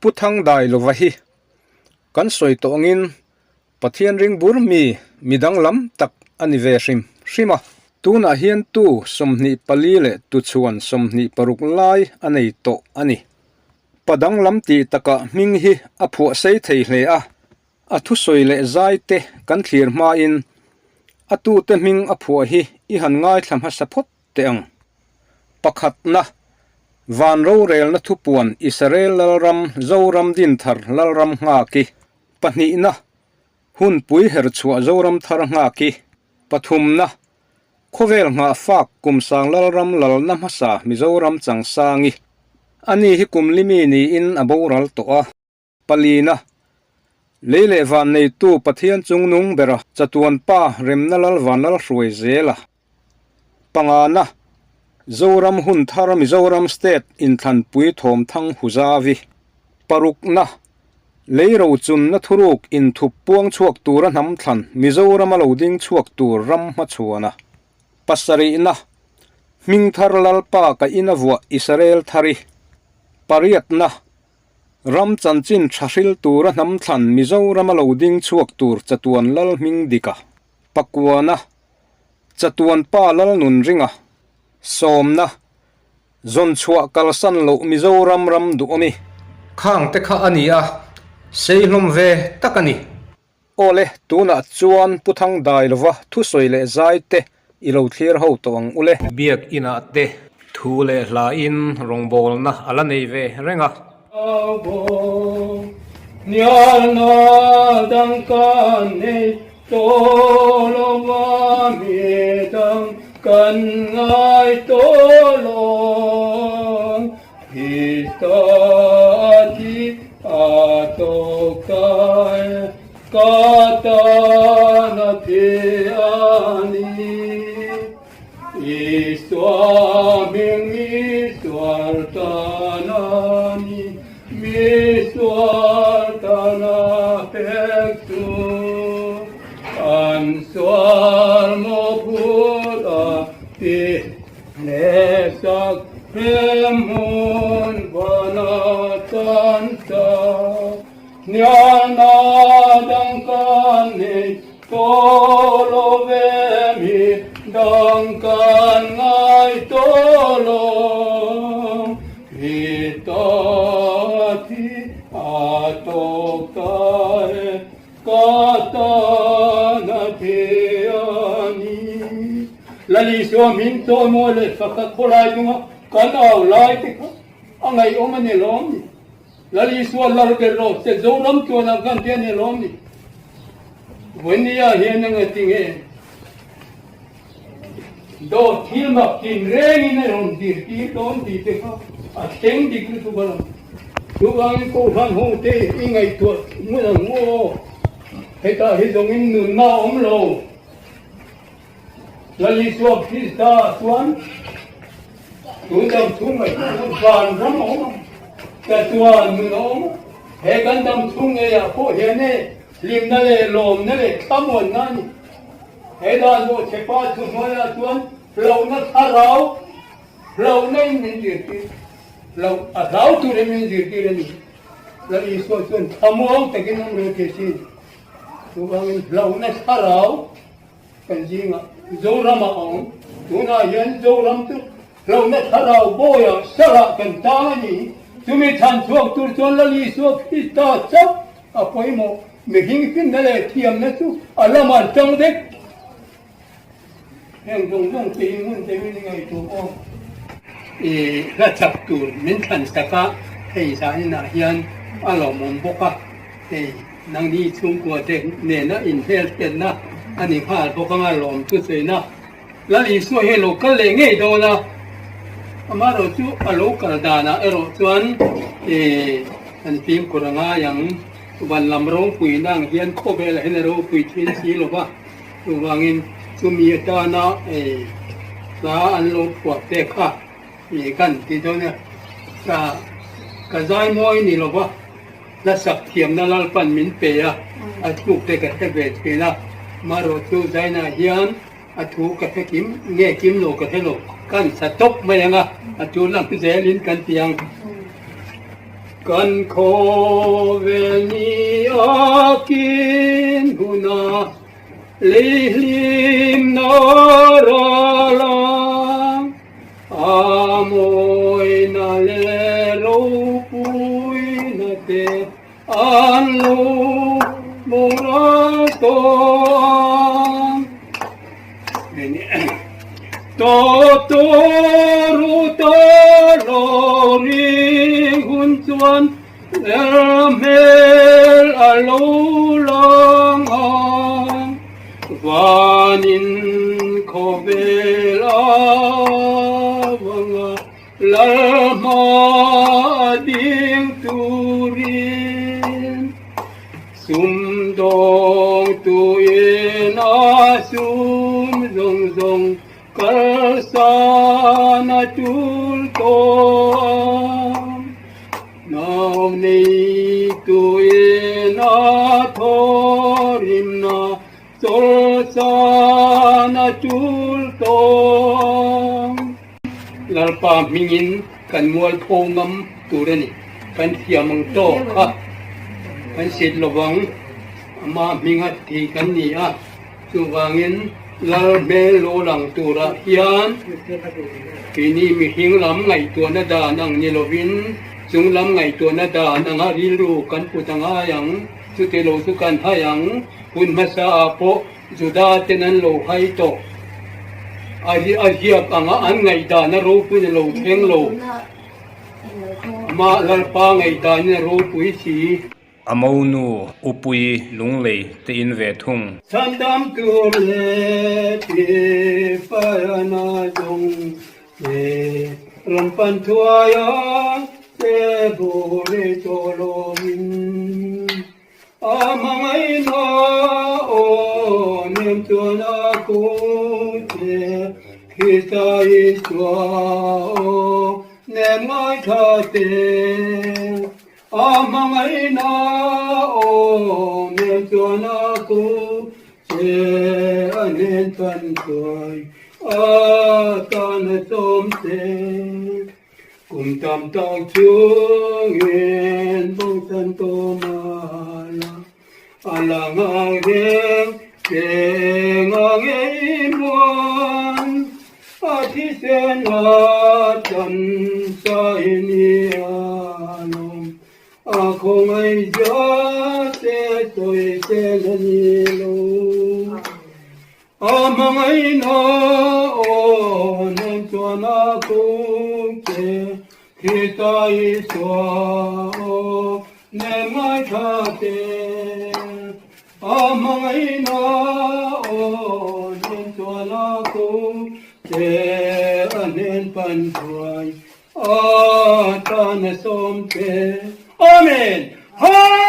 Pu Thangdailova hi kan sawi tawh angin Pathian ring bur mi, mi danglam tak a ni ve hrim hrim a. Tunah hian tu 24 leh tuchhuan 26 lai a nei tawh a ni. Pa danglam tih takah hming hi a phuah sei thei hle a, a thusawi leh zai te kan thlir hmain a tute hming a phuah hi i han ngaithla hmasa phawt teh ang. Pakhatna, Van rorelna thupuan Israel Lalram Zoram Dinthar Lalram Nghaki. Pahnihna, Hunpui herchhuah Zoram Thar Nghaki. Pathumna, Khawvel nghahfak Kumsang Lalram lalna hmasa Mizoram Changsangi. Ani hi kum limi niin a boral tawh a. Palina, Lei leh van neitu Pathian chungnung bera chatuan pa remna lal van lal hruai zel a. Pangana, Zoram hun thar Mizoram State inthlanpui thawmthang Huzavi. Parukna, Lei rochunna thuruk inthup puang chhuak tura hnam thlan Mizoram a lo ding chhuak tur ram hmachhuana. Pasarihna, Hming thar Lalpa ka ina vuah Israel thari. Pariatna, Ram chanchin tha hril tura hnam thlan Mizoram a lo ding chhuak tur chatuan lal hming dika Pakuana, Chatuan pa lal nun ringa sawmna zawn chhuah kalsan loh Mizoram ram duh awm i. Khang te kha a ni a, sei hlawm ve tak a ni. Awle, tunah chuan Pu Thangdailova thusawi leh zai te i lo thlir ho tawh ang ule. Biak inah te thu leh hla in rawngbawlna a la nei ve reng a. Hnialna dang kan nei tawh lo va, mi dang kan ngai tawh lo. Krista a thi a tawk ta e, ka tan a thi a ni. Isua hming mi sual tan a ni, mi sual tan a pek chu. An sual mawhphut a ti. Hlehsak hremhmun vana tan ta, Hnialna dang kan nei tawh lo ve mi dang kan ngai tawh lo. Krista thi a tawk ta e. Ka tan a the a ni. Lal Isua min chawimawi leh fak a khawlai chunga kan au lai te kha a ngaihawm a ni lawm ni. Lal Isua lar ber rawh se Zoram chuan ang kan ti a ni lawm ni. Vawinia hian eng a ti nge? Dawt thil mak tin rengin a rawn zirtir dawn tih te kha a thleng dik lutuk alawm. Chuvangin Kohhran ho te i ngaihtuah ngun ang u aw. Hetah hi zawngin nunna a awm lo. Lal Isua Krista chuan tun dam chhung ngaihtuah chu vanram a awm ang, chatuan nun a awm a. He kan dam chhung ngeiah pawh hian e hlimna leh lawmna leh thlamuanna a ni. He dan pawh Chepa thu hnuaiah chuan hlauhna thlarau, hlauhna in min zirtir, hlauh a hlau turin min zirtir a ni. Lal Isua chuan thlamuang takin awm reng thei sin. Chuvangin hlauhna thlarau kan zingah Zoramah a awm. Tunah hian Zoram chu hlauhna thlarau bawiah sarah kan tang a ni. Chumi chhan chhuak tur chuan Lal Isua Krista chauh A pawimawh, mihring finna leh thiamna chu a lam an tang vek. Heng zawng zawng te hi ngun deuhin i ngaihtuah aw. I hla chak tur min thlan sak a, hei zaninah hian a lawmawm bawk a, hei nangni chhungkua te nena inhmelhriatna a ni nghal bawk anga lawm chu sawiina Lal Isua hi a lo kal leh ngei dawn a, amaherawh chu a lo kal danah erawh chuan kan fimkhur a ngai ang. Van lam ropuina ang hian khawvelah hian a ropui thin si lo va, chuvangin chumi atana hla an lo phuah te kha kan ti dawn a, ka zai mawi ni lo va, hla sak thiamna Lalpan min pe a, a thluk te ka hre ve thin a, amaherawh chu zainah hian A thu ka hre kim nge kim lo ka hre lo, kan sa tawp mai ang a, a tu lang zelin kan ti ang. Kan khawvel ni a kin huna leihlimna ral a, a mawina leh ropuina te an lo boral tawh ang. Tawtawrutawlawri hun chuan er hmel a lo lang ang. Vanin khawvel avanga Lalhma a ding turin Sumdawng tuin a sum zawng zawng kalsan a tul tawh a. Nau nei tuin a thawrimna chawlsan a tul tawh a. Lalpa hmingin kan mualpho ngam tur a ni. Kan thiam ang tawk kha kan sit lovang, ama hminga thi kan ni a. Chuvangin Lal hmel lo lang turah hian keini mihring lam ngaihtuahna dan ang ni lovin chung lam ngaihtuahna dan anga rilru kan put a ngai ang. Chuti lo chu kan hai ang. Hun hmasaah pawh Juda ten an lo hai tawh. A a ziak anga an ngaihdan a ropuiin a lo thleng lo. Amah Lalpa ngaihdanin a ropui si. A monu Upui Lunglei te in ve thung. Chhandam tur leh Tifaiana zawng che rawn pan thuai a, che bur i tawh loin. A hmangaihna aw nem chuan a kut che, Krista Isua aw nem ngaithla te. A hmangaihna aw nem chuan a kut che, a hnen tan chuai a tan a sawm che. Kum tam tak chungin bawngsan tawh mah la, a la ngang reng che nga ngei muan, a thisen a chan sa in i a lawm, a khawngaih zia che sawi sen a ni lo. A hmangaihna aw nen chuan a kung che, Krista Isua aw nen ngaithla che. A hmangaihna aw nen chuan a kung che, a hnen pan thuai a tan a sawm che. Amen! Hallelujah!